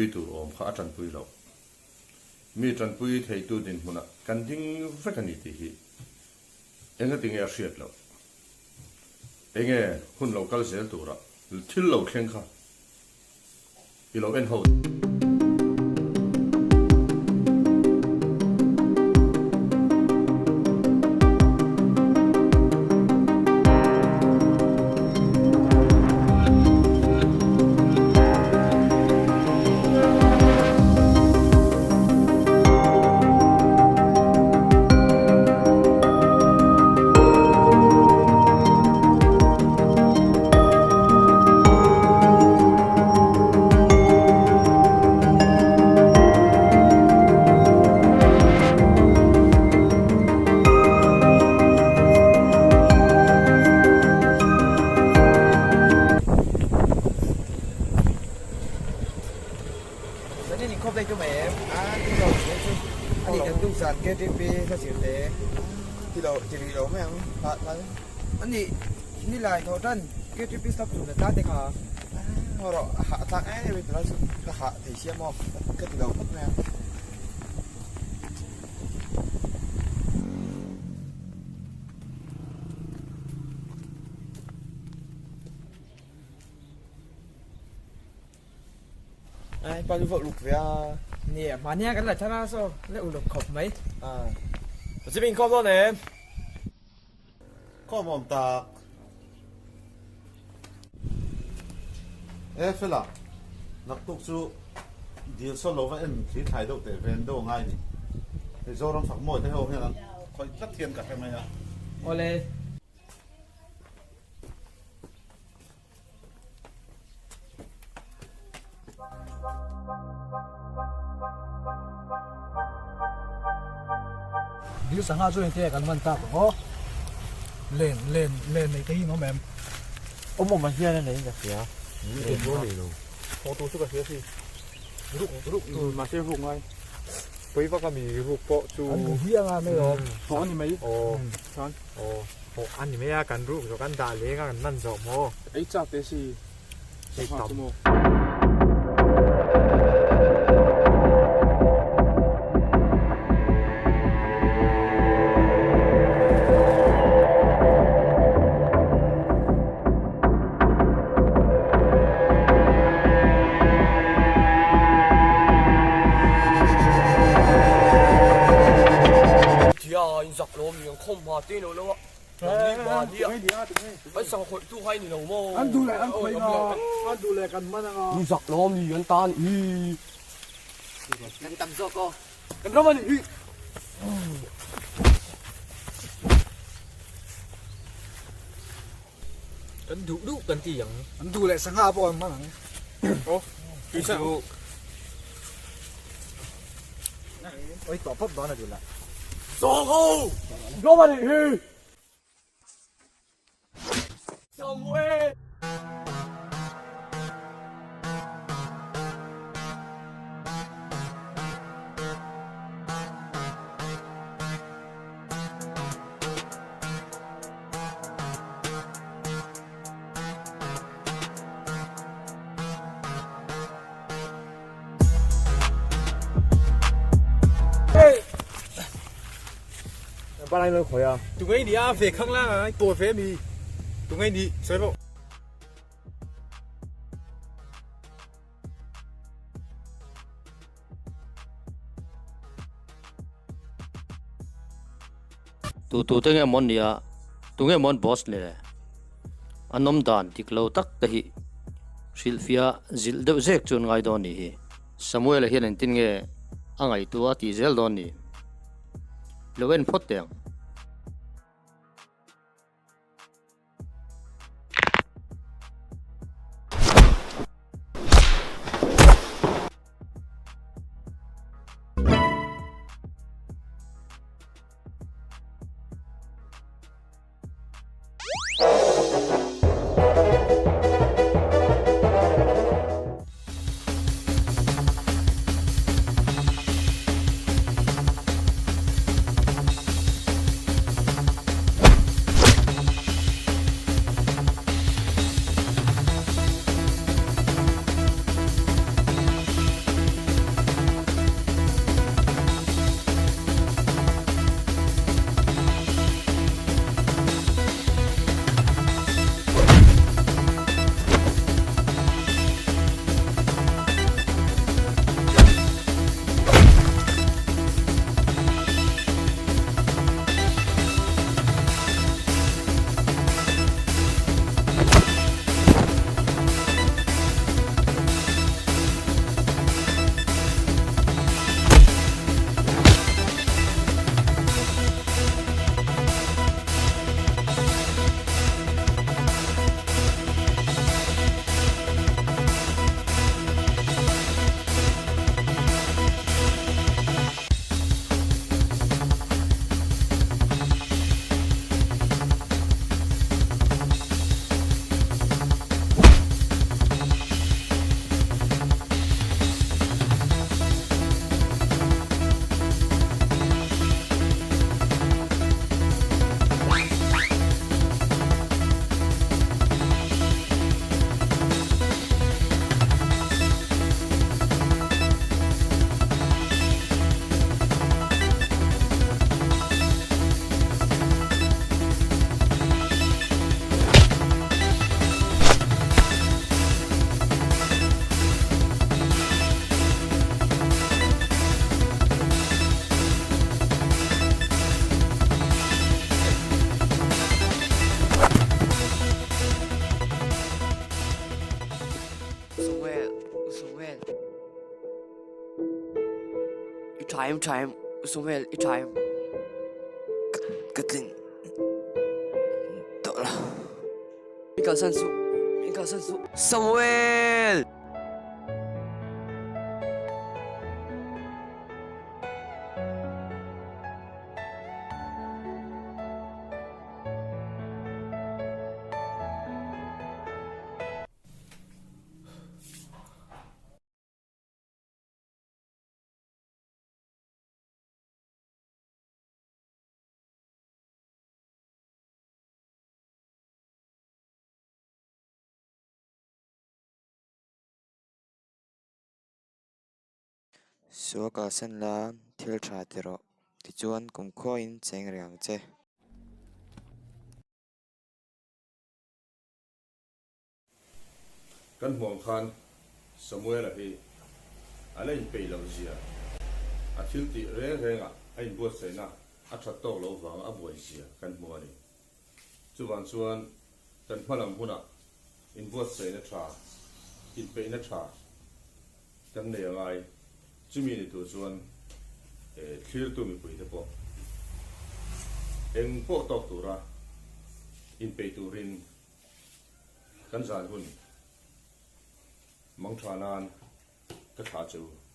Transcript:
Tanpui tur awm kha a tanpui loh. Mi tanpui theitu dinhmunah kan ding vek a ni tih hi engati nge a hriat loh? Enge hun lo kal zel tura thil lo thleng kha i lo en ho. Zanin inkhawp daih tum em? A ti lo tih chu a nih kan tuk zan KTP hla zir te ti lo ti rih lo mai ang hah hah a nih nilai thawh tan KTP stop tur na tla te kha haw rawh a hah thlak em em in tunlai chu ka hah thei sia maw ka ti lo phawt mai ang. Ai pa chu vawh luk ve a. Nia, mahnia kan la thar a saw le uluk khawp mai. A. Chim inkhawm dawn em? Khawm awm tak. E fela, naktuk chu dil saw lova en thli thlai deuh teh ven deuh a ngai ni. Hei Zoram fak mawi te ho hian an khawih tlat hian ka hre mai a. Awle. Dil sangha chu engte kan man tak ang aw. Len len len nei te hi an awm em? Awm awm ah hian a nei in ka hria. Len pawh a nei lo. Haw tur chu ka hria si. Ruk ruk tur mahse ruk ngai. Pawi vak a mi ruk pawh chu. An bu hi anga mai awm. Haw a ni mai. Aw chuan. Aw haw a ni mai a kan ruk zawh kan dah leng a kan man zawh maw. Ei chak te si. Ei tam. Tia in zak lo mi ang khawm ha te lo lo a ni ma ni a an sang khawih tu hai ni lo maw an duh leh an khawih nga an duh leh kan man anga in zak lo mi an tan i kan tam zawk aw kan ram ani hi Kan duh duh kan ti ang. An duh leh sangha pawh an hman ang. Aw, tui sa. Oi tawh pawp dawn a duh lah. Zawng ho! Rawm a nih hi! Samuel! Tungai ni a ve khang lang a tawi ve mi tungai ni sawi rawh. Tu tu te nge mawn nia tunge mawn boss ni le an awm dan dik lo tak te hi hrilhfiah zilh deuh zek chu an ngai dawn ni hi Samuel a hian engtin nge a ngaihtuah a tih zel dawn ni lo en phawt teh ang. I tha em tha em Samuel i tha em ka tlin tawh lo min kalsan suh min kalsan suh Samuel. Sual kalsan la thil tha ti rawh, tichuan kumkhuain cheng reng ang che. Kan hmuh ang khan Samuela hi a la inpeih loh zia, a thil tih reng rengah a inbuatsaihna a that tawk loh vanga a buai zia kan hmu a ni. Chuvang chuan kan hma lam hunah inbuatsaihna tha, inpeihna tha kan nei a ngai. Chumi ni tur chuan thlirtu mipuite pawh eng pawh tawk tura inpeih turin Kan zan hun mang tha nan ka thlah che u.